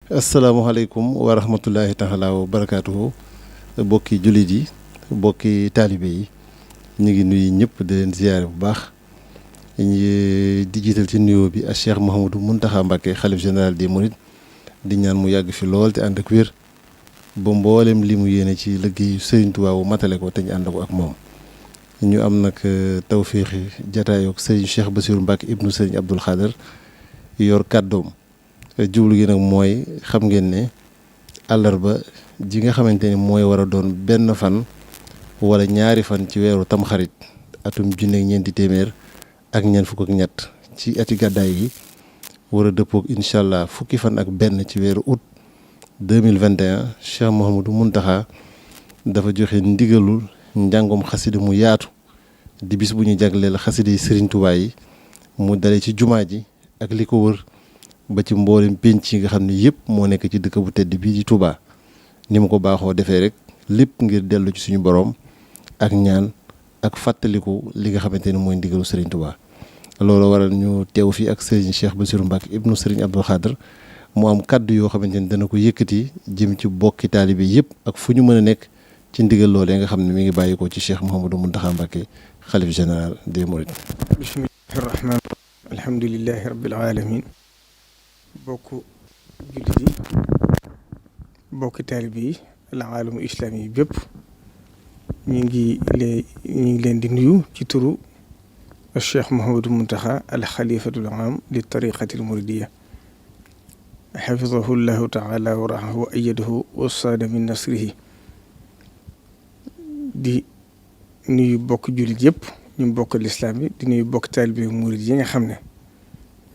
asalaamaaleykum wa rahmatullahi taala wa barakaatuhu bokki jullit yi bokki taalibe yi ñu ngi nuyu ñëpp di leen ziyaare bu baax di jiital ci nuyoo bi ak Cheikh Mouhamadou Mountakha Mbacké xalif général des Mourides di ñaan mu yàgg fi lool te ànd ak wér ba mboolem li mu yéene ci liggéeyu Serigne Touba wu matale ko te ñu ànd ko ak moom. ñu am nag tawféexi jataayoo ak Serigne Cheikh Bassirou Mbacké ibnu Serigne Abdoul Khader yor kàddoom. jublu gi nag mooy xam ngeen ne àllarba ji nga xamante ni mooy war a doon benn fan wala ñaari fan ci weeru tamxarit atum junne ak ñeenti téeméer ak ñeent fukk ak ñett ci ati gàddaay yi war a dëppoog incha allah fukki fan ak benn ci weeru août 2021 Cheikh Mouhamadou Mountakha dafa joxe ndigalul njàngum xasida mu yaatu di bis bu ñu jagleel xasida yi Serigne Touba yi mu dale ci jumaa ji ak li ko wër ba ci mboolem penc yi nga xam ne yëpp moo nekk ci dëkk bu tedd bii di Touba ni mu ko baaxoo defee rek lépp ngir dellu ci suñu borom ak ñaan ak fàttaliku li nga xamante ne mooy ndigalu Serigne Touba. loolu waral ñu teew fii ak Serigne Cheikh Bassirou Mbacké ibnu Serigne Abdoul Khader mu am kaddu yoo xamante ne dana ko yëkkati jëm ci bokki taalibe yëpp ak fu ñu mën a nekk ci ndigal loolee nga xam ne mi ngi bàyyi ko ci Cheikh Mouhamadou Mountakha Mbacké xalif général des Mourides. bismillahi rahmaan alhamdulillahi rabbil alamin bokk jullit yi bokki taalibe yi alaalamu islaami yi bépp ñu ngi leen di nuyu ci turu Cheikh Mouhamadou Mountakha al xalifatul aam li tariqatil muridiyya xafidahu llahu taala wa raxahu wa ayyadahu wa saada min nasrihi di nuyu bokk jullit yëpp ñu bokk lislaam bi di nuyu bokk taalibe murid yi nga xam ne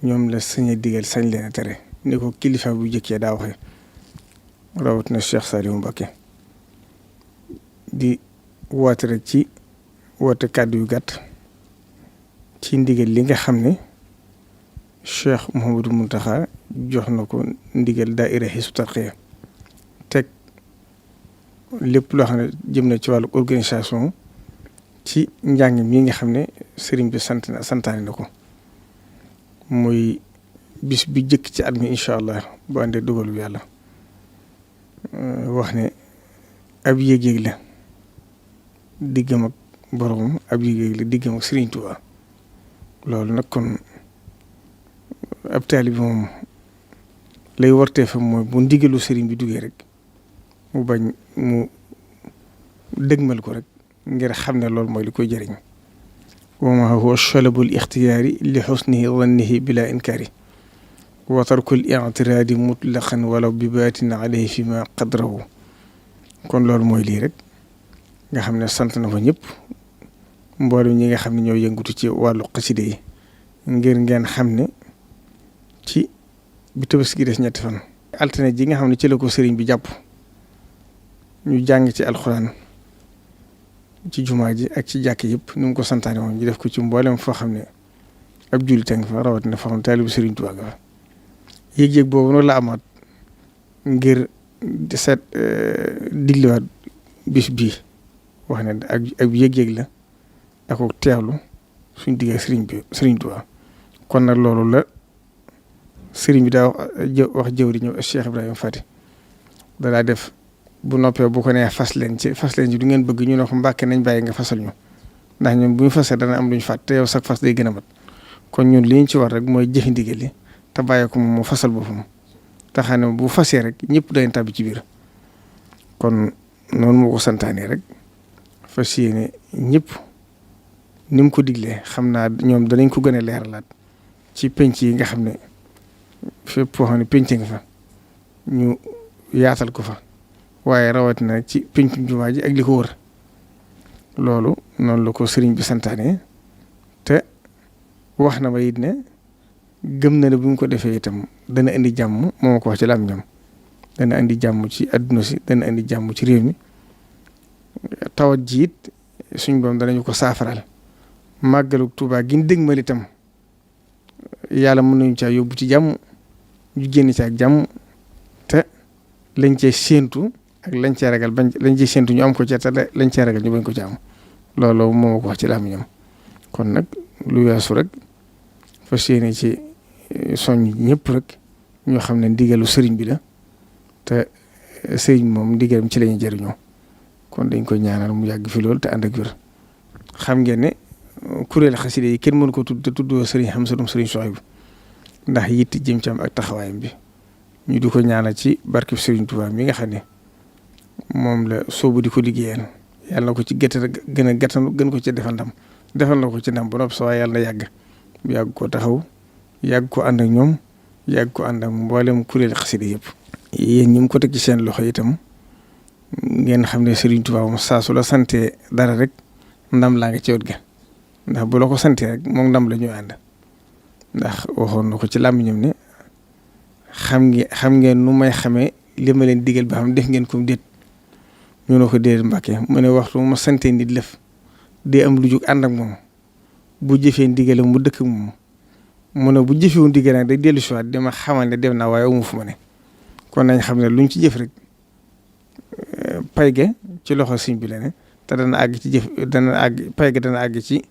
ñoom la sañ a digal sañ leen a tere ni ko kilifa bu jëkkee daa waxee rawatina Cheikh Saliou Mbacké di woote rek ci woote kàddu yu gàtt ci ndigal li nga xam ne Cheikh Mouhamadou Mountakha jox na ko ndigal daaira Hizbut Tarqiyyah teg lépp loo xam ne jëm na ci wàllu organisation ci njàng mi nga xam ne sëriñ bi santaane na ko muy bis bi jëkk ci at mi incha allah bu àndee dogalu yàlla wax ne ab yéeg-yéeg la diggam ak boromam ab yéeg-yéeg la diggam ak Serigne Touba loolu nag kon ab taalibe moom lay wartee fa mooy bu ndigalu Serigne bi duggee rek mu bañ mu dëgmal ko rek ngir xam ne loolu mooy li koy jëriñ. wa ma huwa chalabul ixtiyaari li xusnihi dannihi bila inkaari wa tarkul ictiraadi mutlaqan walaw bi baatin alayhi fi ma qadrahu kon loolu mooy lii rek nga xam ne sant na fa ñëpp mboolem ñi nga xam ne ñoo yëngutu ci wàllu xaside yi ngir ngeen xam ne ci bi Tabaski gi des ñetti fan altine ji nga xam ne ci la ko sëriñ bi jàpp ñu jàng ci alxuraan ci jumaa ji ak ci jàkk yëpp ni mu ko santaane woon ñu def ko ci mboolem foo xam ne ab jullit a nga fa rawatina foo xam ne taalibu Serigne Touba nga fa yëg-yëg boobu noonu la amaat ngir seet digliwaat bis bii wax ne ak yëg-yëg la ak teewlu suñ diggee Serigne Touba kon nag loolu la Serigne bi daa wax jëwri ñëw Cheikh Ibrahima Fati dalaa def bu noppee bu ko nee fas leen ci du ngeen bëgg ñu ne ko Mbàkke nañ bàyyi nga fasal ñu ndax ñun bu ñu fasee dana am lu ñu fàtt te yow sax fas day gën a mat kon ñun li ñu ci war rek mooy jëfi ndigal li te bàyyi ko moom mu fasal boppam te xam ne bu fasee rek ñëpp dañ tàbbi ci biir kon noonu moo ko santaanee rek fas yéene ñëpp ni mu ko diglee xam naa ñoom danañ ko gën a leeralaat ci penc yi nga xam ne fépp foo xam ne penc nga fa ñu yaatal ko fa. waaye rawatina ci pencum jumaa ji ak li ko wër loolu noonu la ko sëriñ bi santaane te wax na ma it ne gëm na ne bu ñu ko defee itam dana indi jàmm moo ko wax ci làmmiñam dana indi jàmm ci adduna si dana indi jàmm ci réew mi tawat ji it suñ boom danañu ko saafaral màggalu Tuubaa gi ñu dëgmal itam yàlla mën nañu caa yóbbu ci jàmm ñu génn ci ak jàmm te lañ cee séentu ak lañ cee ragal lañ cee séentu ñu am ko ci te lañ cee ragal ñu bañ ko ci am loolu moo ma ko wax ci làmmiñam kon nag lu weesu rek fas yéene ci soññ ñëpp rek ñoo xam ne ndigalu sëriñ bi la te sëriñ moom ndigalam ci lañuy jëriñoo kon dañ koy ñaanal mu yàgg fi loolu te ànd ak wér. xam ngeen ne kuréel xasida yi kenn mënu ko tudd te tuddoo sëriñ Hamsatum sëriñ Souhaïbou ndax yitti jëm ci am ak taxawaayam bi ñu di ko ñaanal ci barkeb sëriñ Touba mi nga xam ne moom la soobu di ko liggéeyal yàlla na ko ci gën a gàttanu gën ko ci defal na ko ci ndam ba noppi waaye yàlla na yàgg koo taxaw yàgg ko ànd ak ñoom yàgg ko ànd ak mboolem kuréel xasida yëpp. yéen ñi mu ko teg ci seen loxo itam ngeen xam ne sëriñ Touba moom saa su la santee dara rek ndam laa nga ci wet ga ndax bu la ko santee rek moom ndam la ñuy ànd ndax waxoon na ko ci làmmiñam ne xam ngeen nu may xamee li ma leen digal ba xam def ngeen ko déet ñu ne ko déet Mbàkke mu ne waxtu ma santee nit lëf di am lu jug ànd ak moom bu jëfee ndigale mu dëkk ak moom mu ne bu jëfewu ndigale nag day dellu si waat dama xamal ne dem naa waaye amu fu ma ne kon nañ xam ne luñ ci jëf rek pay ga ci loxo sëñ bi la ne te dana àgg ci jëf dana àgg pay ga dana àgg ci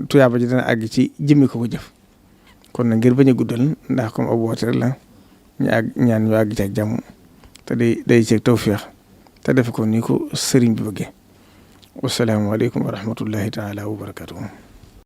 tuyaaba ji dana àgg ci jëmmi ko jëf kon nag ngir bañ a guddal ndax comme ab woote la ñaan ñu àgg ci ak jàmm te day ceeg tawféex te defe ko ni ko sëriñ bi bëggee wasalaamaaleykum wa rahmatullahi taala wa barakatuhu